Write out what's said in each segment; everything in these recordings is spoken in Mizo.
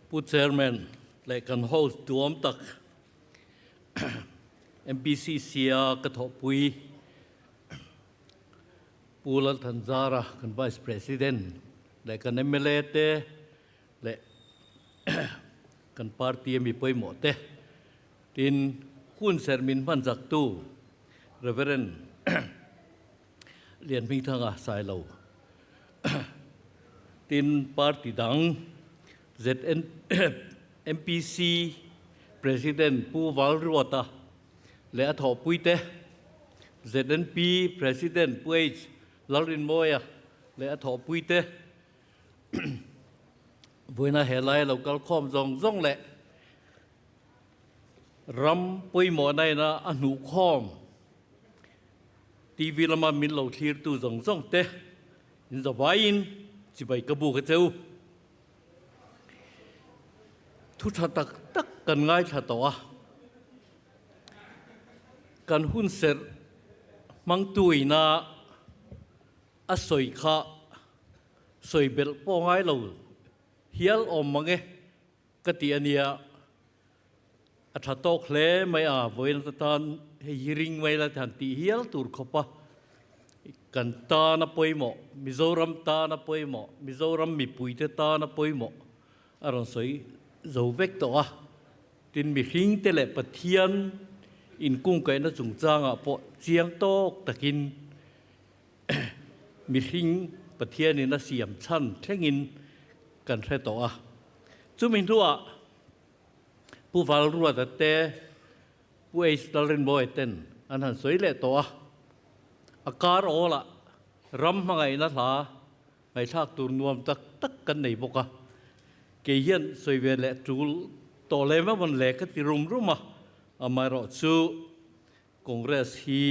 Pu Chairman leh kan host duhawm tak MPCC-a ka thawhpui Pu Lalthanzara kan Vice President leh kan mla te leh kan party a mi pawimawh te tin hun serh min hman zaktu Reverend Lianhmingthanga Sailo tin party dang ZN MPC President Pu Valruata leh a thawhpui te, ZNP President Pu H Lalrinmawia leh a thawhpui te, vawiina he laia lo kal khawm zawng zawng leh ram pawimawhna ina a hnuh khawm TV lama min lo thlirtu zawng zawng te in zavaiin chibai ka buk a che u. Thu tha tak tak kan ngaithla tawh a, kan hun serh hmangtuina a sawi kha sawi belh pawh ngai lo hial awm mang e ka ti a nia, a tha tawk hle mai a, vawiin atan hei hi ring mai la han tih hial tur khawp a. Kan tana pawimawh, Mizoram tana pawimawh, Mizoram mipuite tana pawimawh a rawn sawi zo vek tawh a. Tin, mihringte leh Pathian inkungkaihna chungchangah pawh chiang tawk takin mihring Pathianin a siam chhan thlengin kan hre tawh a. Chumi hnuah Pu Valruata te, Pu H. Lalrinmawia ten an han sawi leh tawh a, a kar awlah ram hmangaihna hla ngaihthlak tur nuam tak tak kan nei bawk a, kei hian sawi ve leh tul tawh lem a vawn le ka ti rum rum a, amaherawh chu Congress hi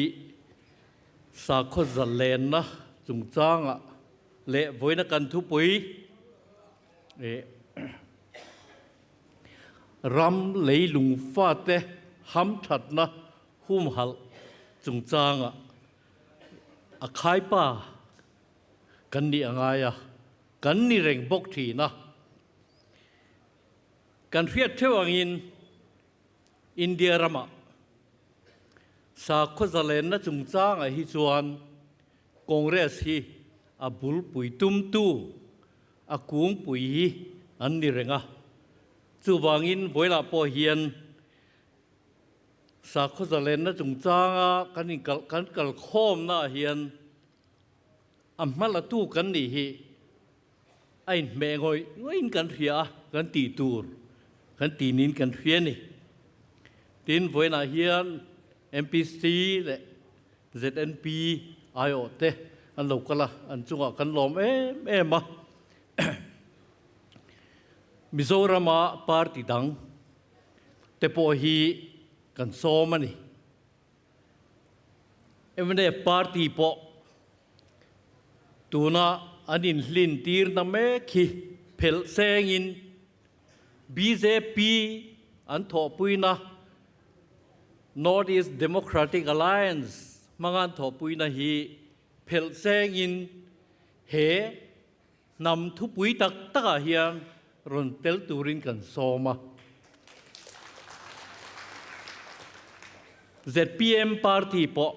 sakhaw zalenna chungchangah leh vawiina kan thupui eh Ram leilung fate hamthatna humhalh chungchangah a khaipa kan nih a ngai a, kan ni reng bawk thin a. Kan hriat theuh angin India ramah sakhaw zalenna chungchangah hi chuan Congress hi a bulpui tumtu, a kungpui hi an ni reng a. Chuvangin vawilah pawh hian sakhaw zalenna chungchanga kan inkal kan kalkhawmnaah hian a hmalatu kan nih hi a inhmeh ngawih ngawihin kan hria a, kan tih tur kan tih niin kan hria a ni. Tin, vawiinah hian MPC leh ZNP aiawh te an lo kal a, an chungah kan lawm em em a. Mizorama party dang te pawh hi kan sawm a ni. Mnf party pawh tuna an inhlin tirna mek hi phelh sengin bjp an thawhpuina North East Democratic Alliance hmanga an thawhpuina hi phelh sengin he Hnam thupui tak takah hian rawn tel turin kan sawm a. Zpm party pawh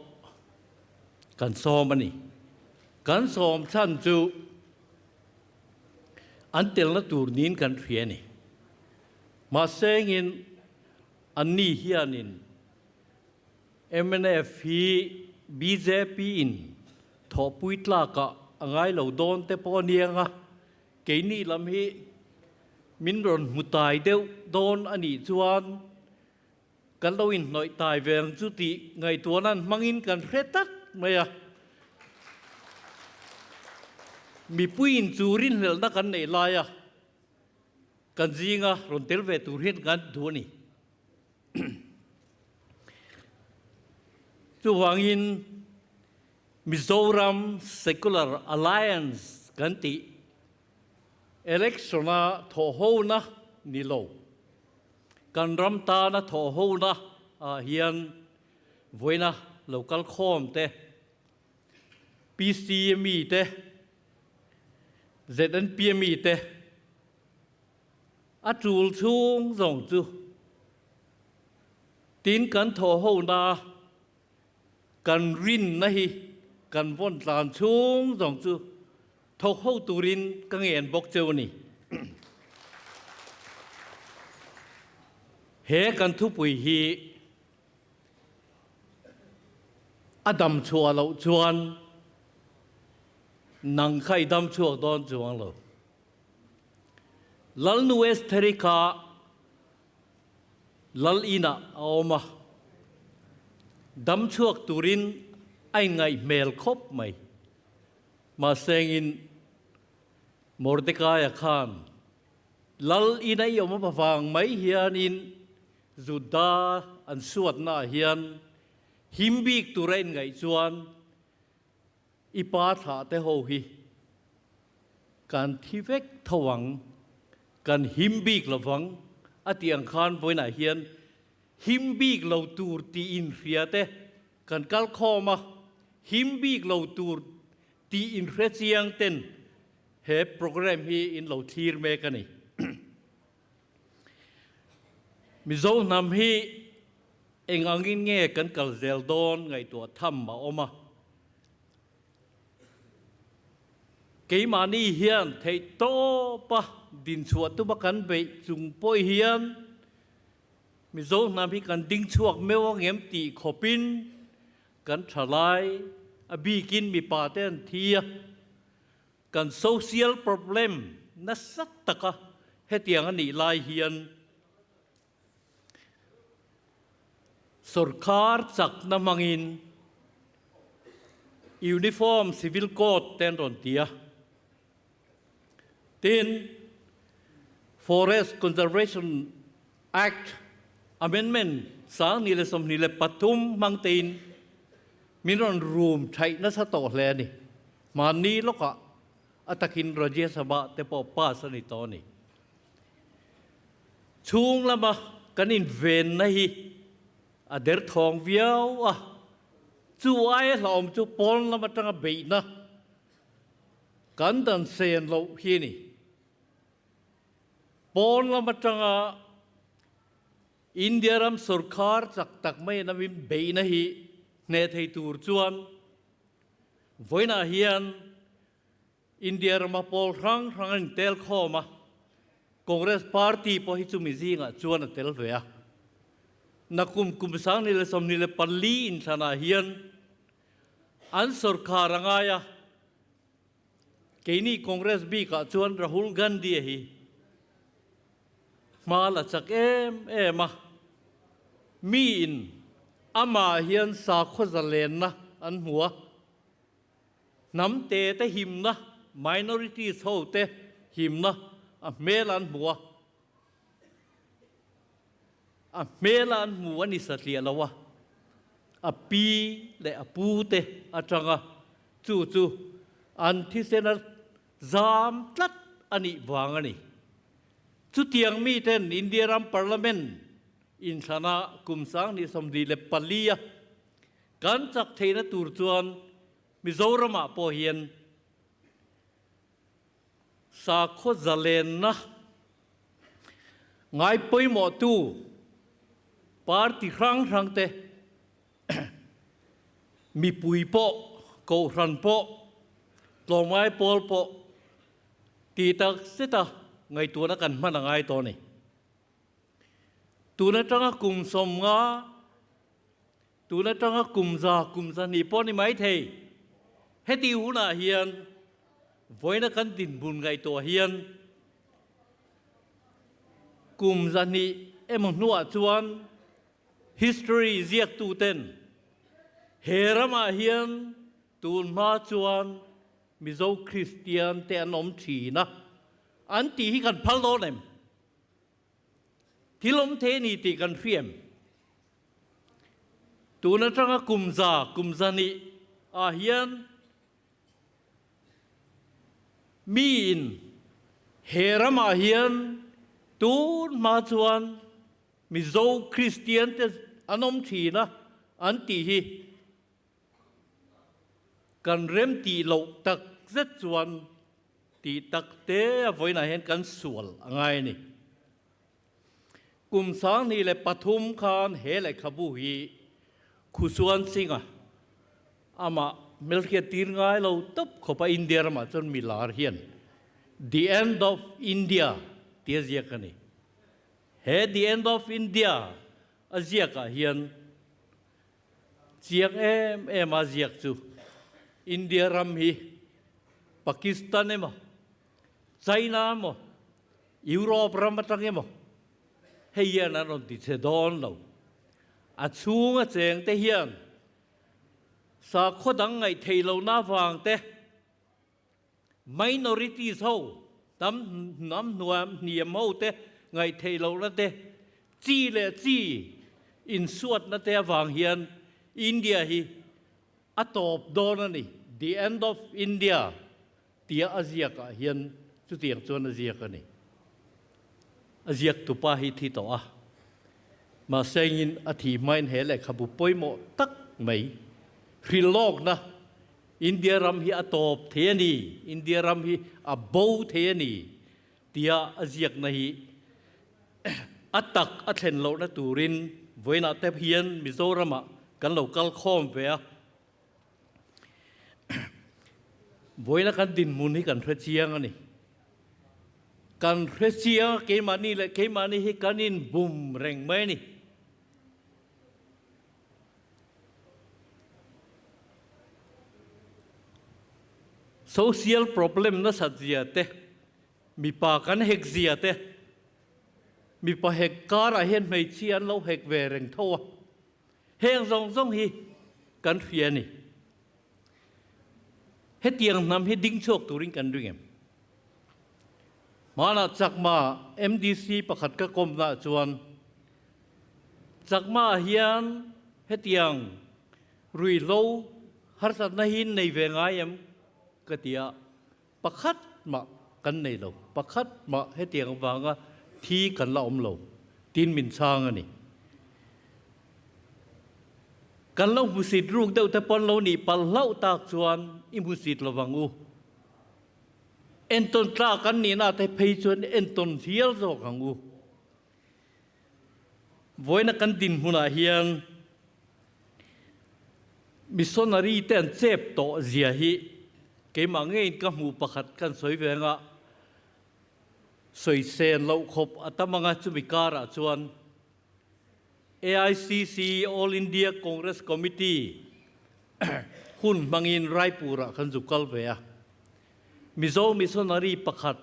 kan sawm a ni. Kan sawm chhan chu an telna tur niin kan hria a ni. Mahse engin anni hianin Mnf hi bjp in thawhpui tlakah a ngai lo dawn te pawh a niang a, keini lam hi min rawn hmu tai deuh dawn a nih chuan kan lo inhnawih tai ve ang chu tih ngaihtuahna an hmangin kan hre tak mai a. Mipuiin chu rinhlelhna kan neih laia kan zinga rawn tel ve tur hian kan duh a ni. Chuvangin Mizoram Secular Alliance kan tih election-a thawhhona ni lo, kan ram tana thawhhona ah hian vawiina lo kal khawm te, PCME te, ZNPME te. A tul chhung zawng chu tin kan thawh hona kan rinna hi kan vawn tlan chhung zawng chu thawk ho turin ka ngen bawk cheu a ni. He kan thupui hi a dam chhuah loh chuan nang kha i dam chhuak dawn chuang lo. Lalnu Estheri kha Lal inah a awm a, dam chhuak turin a inngaih hmel khawp mai. Mahsengin Mordekaia khan Lal ina i awm avang mai hianin Juda an suatnaah hian him bik tura inngaih chuan I pa thlah te ho hi kan thi vek tho ang, kan him bik lo vang a tih ang khan vawiinah hian him bik lo tur tih inhria te kan kal khawm a, him bik lo tur tih inhre chiang ten he programme hi in lo thlir mek a ni. Mizo hnam hi Eng angin nge kan kal zel dawn ngaihtuah tham a awm a? Keimahni hian theih tawpa dinchhuah tuma kan beih chung pawh hian Mizo hnam hi kan ding chhuak meuh ang em tih khawpin kan thalai a bikin mipa te an thi a. Kan social problem nasa taka hetiang a nih lai hian Sorkar chakna hmangin Uniform Civil Code te an rawn ti a. Tin, Forest Conservation Act Amendment 2023 hmang tein min rawn rum thaih nasa tawh hle a ni. Hmanni lawkah a takin Rajya Sabha te pawh pass a ni tawh a ni. Chhung lama kan invenna hi a derthawng viau a, chu aia hlauhawm chu pawn lam atanga beihna kan dan sen loh hi a ni. Pawn lam atanga India ram sorkar chak tak mai an awm beihna hi hneh thei tur chuan vawiinah hian India rama pawl hrang hrang an intel khawm a, Congress party pawh hi chumi zingah chuan a tel ve a. Nakum kum 2024 inthlanah hian an sorkar a ngai a, keini Congress bikah chuan Rahul Gandhi-a hi hma la chak em em a, miin amah hian sakhaw zalenna an hmu a, Hnam te te himna, minorities ho te himna a hmel an hmu a, a hmel a an hmu a ni satliah lo a, a pi leh a pu te atanga chu chu an thisen a zam tlat a nih vang a ni. Chutiang miten India ram Parliament inthlana kum 2024 a Kan chak theihna tur chuan Mizoramah pawh hian sakhaw zalenna ngai pawimawhtu party hrang hrangte mipui pawh, kohhran pawh, tlawmngai pawl pawh tih tak zeta ngaihtuahna kan hman a ngai tawh a ni. Tun atanga kum 50, tun atanga kum 100, kum 200 pawh ni mai thei. Heti hunah hian vawiina kan dinhmun ngaihtuah hian kum 200 emaw hnuah chuan history ziaktuten he ramah hian tun hma chuan Mizo Kristian te an awm thin a, an tih hi kan phal dawn em? Thil awm thei a ni tih kan hria em? Tun atanga kum 100, kum 200 ah hian miin he ramah hian tun hma chuan Mizo Kristian te an awm thin a an tih hi Kan rem tih loh tak zet chuan tih tak te a vawiinah hian kan sual a ngai a ni. Kum 2003 khan he lehkhabu hi Khusuan Singh-a amah hmelhriat tir ngai lo tawp khawpa India ramah chuan mi lar hian The End of India tia ziak a ni. He The End of India a ziakah hian chiang em em a ziak chu India ram hi Pakistan emaw China emaw Europe ram atang emaw hei hian an rawn ti che dawn lo. A chhunga cheng te hian sakhaw dang ngaih theih lohna avang te, minorities ho, hnam hnam hnuam hniam ho te ngaih theih lohna te, chi leh chi insuatna te avang hian India hi a tawp dawn a ni, the end of India. Tia a ziakah hian chutiang chuan a ziak a ni. A ziaktupa hi thi tawh a, mahse engin a thih hmain he lehkhabu pawimawh tak mai hrilhlawkna India ram hi a tawp thei a ni, India ram hi a bo thei a ni tia a ziakna hi a tak a thlen lohna turin vawiinah te hian Mizoramah kan lo kal khawm ve a. Vawiina kan dinhmun hi kan hre chiang a ni. Kan hre chiang a, keimahni leh keimahni hi kan inbum reng mai a ni. Social problem nasat zia te, mipa kan hek zia te, mipa hek karah hian hmeichhia an lo hek ve reng tho a. Heng zawng zawng hi kan hria a ni. Hetiang hnam hi ding chhuak turin kan ring em? Hmanah Chakma MDC pakhat ka kawmnaah chuan Chakma hian hetiang ruihhlo harsatna hi nei ve ngai em ka ti a, pakhat mah kan nei lo, pakhat mah hetiang avanga thi kan la awm lo tiin min chhang a ni. Kan lo hmusit ruk deuh te pawn lo nih palh hlauh tak chuan i hmusit lovang u. Entawn tlak kan nihna te phei chuan entawn hial zawk ang u. Vawiina kan dinhmunah hian missionary te an chep tawh zia hi keimah ngeiin ka hmuh pakhat kan sawi ve anga sawi sen loh khawp a tam anga chumi karah chuan AICC All India Congress Committee hun hmangin Raipur-ah kan zu kal ve a. Mizo missionary pakhat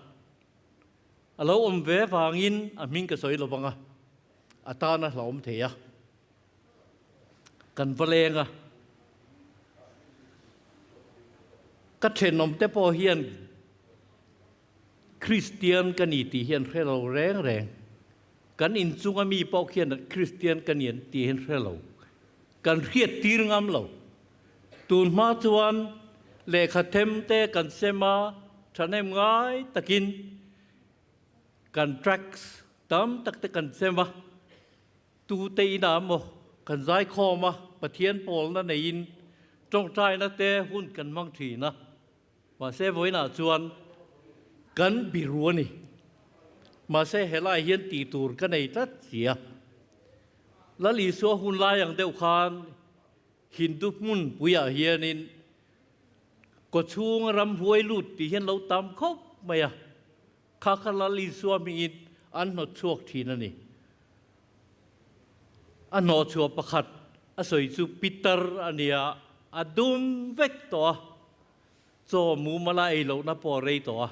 A lo awm ve vangin a hming ka sawi lo vang a, a tan a hlauhawm thei a. Kan va leng a, ka thenawm te pawh hian Kristian ka ni tih hi an hre lo reng reng. Kan inchunga mi pawh khian Kristian ka ni tih hi an hre lo. Kan hriat tir ngam lo. Tun hma chuan lehkha them te kan sem a, thahnem ngai takin kan tracts tam tak te kan sem a, tute inah maw kan zaikhawm a, Pathian pawlna neiin tawngtaina te hun kan hmang thin a. Mahse vawiinah chuan kan biru a ni. Mahse helai hian tih tur ka nei tlat si a. Lal Isua hun lai ang deuh khan Hindu hmun puiah hianin kawchhung ram huai lut tih hian lo tam khawp mai a, kha kha Lal Isua hmingin an hnawt chhuak thin a ni. A hnawhchhuah pakhat a sawi chu Peter a nia, a dum vek tawh a, chaw mumala ei lohna pawh a rei tawh a.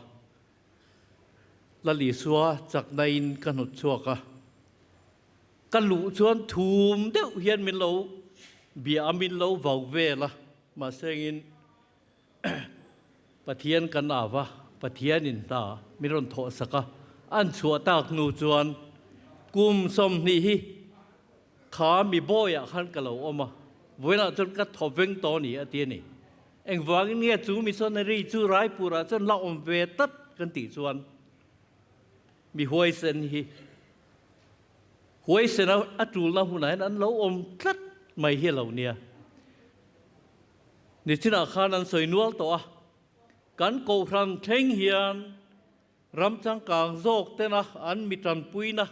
Lal Isua chaknain ka hnawt chhuak a. Ka luh chuan thum deuh hian min lo bia a, min lo vau vel a, mahse engin Pathian kan au a, Pathianin hna min rawn thawh sak a, an chhuah tak hnu chuan kum 20 hi kha mi bawiah khan ka lo awm a, vawiinah chuan ka thaw veng tawh a ni a ti a ni. Engvangin nge chu missionary chu Raipurah chuan la awm ve tlat kan tih chuan mi huaisen hi Huaisen a tulna hunah hian an lo awm tlat mai hi a lo nia. Nichinah khan an sawi nual tawh a, kan kohhran thleng hian ram changkang zawk tena an mi tanpuina,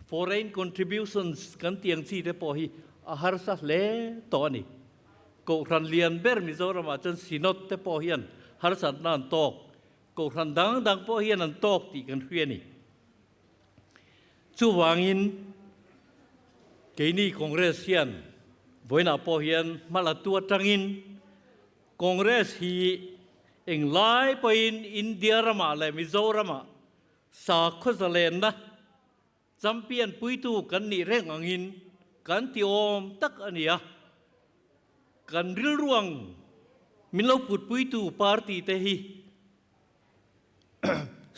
Foreign contributions kan tih ang chi te pawh hi a harsa hle tawh a ni. Kohhran lian ber Mizoramah chuan Synod te pawh hian harsatna an tawk, kohhran dang dang pawh hian an tawk tih kan hria a ni. Chuvangin keini Congress hian vawiinah pawh hian hma la tu atangin Congress hi englai pawhin India ramah leh Mizoramah Sakhaw zalenna champion puitu kan nih reng angin kan ti awm tak a ni a, kan rilruang min lo putpuitu party te hi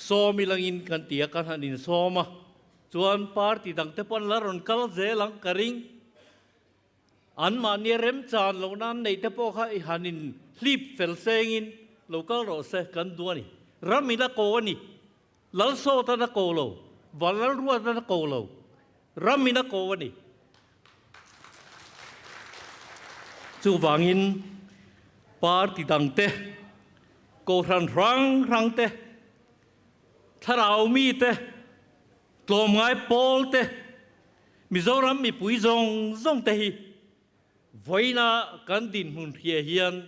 sawm ilangin kan ti a, kan han insawm a, chuan party dang te pawh an la rawn kal zel ang ka ring. Anmahnia remchan loh nan neih te pawh kha i han in hlip fel sengin lo kal rawh se kan duh a ni. Ram in a ko a ni. Lalsawt an a ko lo. Vanlalruat an a ko lo. Ram in a ko a ni. Chuvangin party dang te, kohhran hrang hrang te, thlarau mi te, tlawmngai pawl te, Mizoram mipui zawng zawng te hi vawiina kan dinhmun hria hian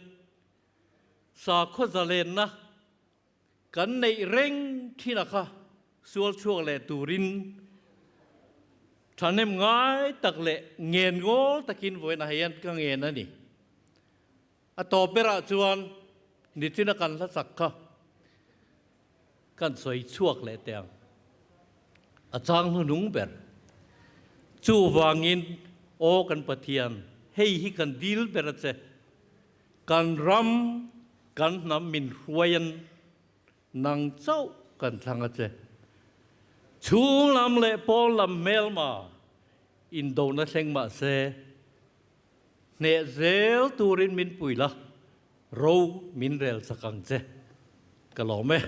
sakhaw zalenna kan neih reng thin a kha sual chhuak leh turin thahnem ngai tak leh ngen ngawl takin vawiina hian ka ngen a ni. A tawp berah chuan nichina kan hla chak kha Kan sawi chhuak leh teh ang. A chang hnunung ber. Chuvangin, Aw kan Pathian, hei hi kan dil ber a che. Kan ram, kan hnam min hruaiin nang chauh kan thlang a che. Chhung lam leh pawn lam hmelma indona thleng mah se, hneh zel turin min pui la, ro min rel chak ang che. Ka lawm e.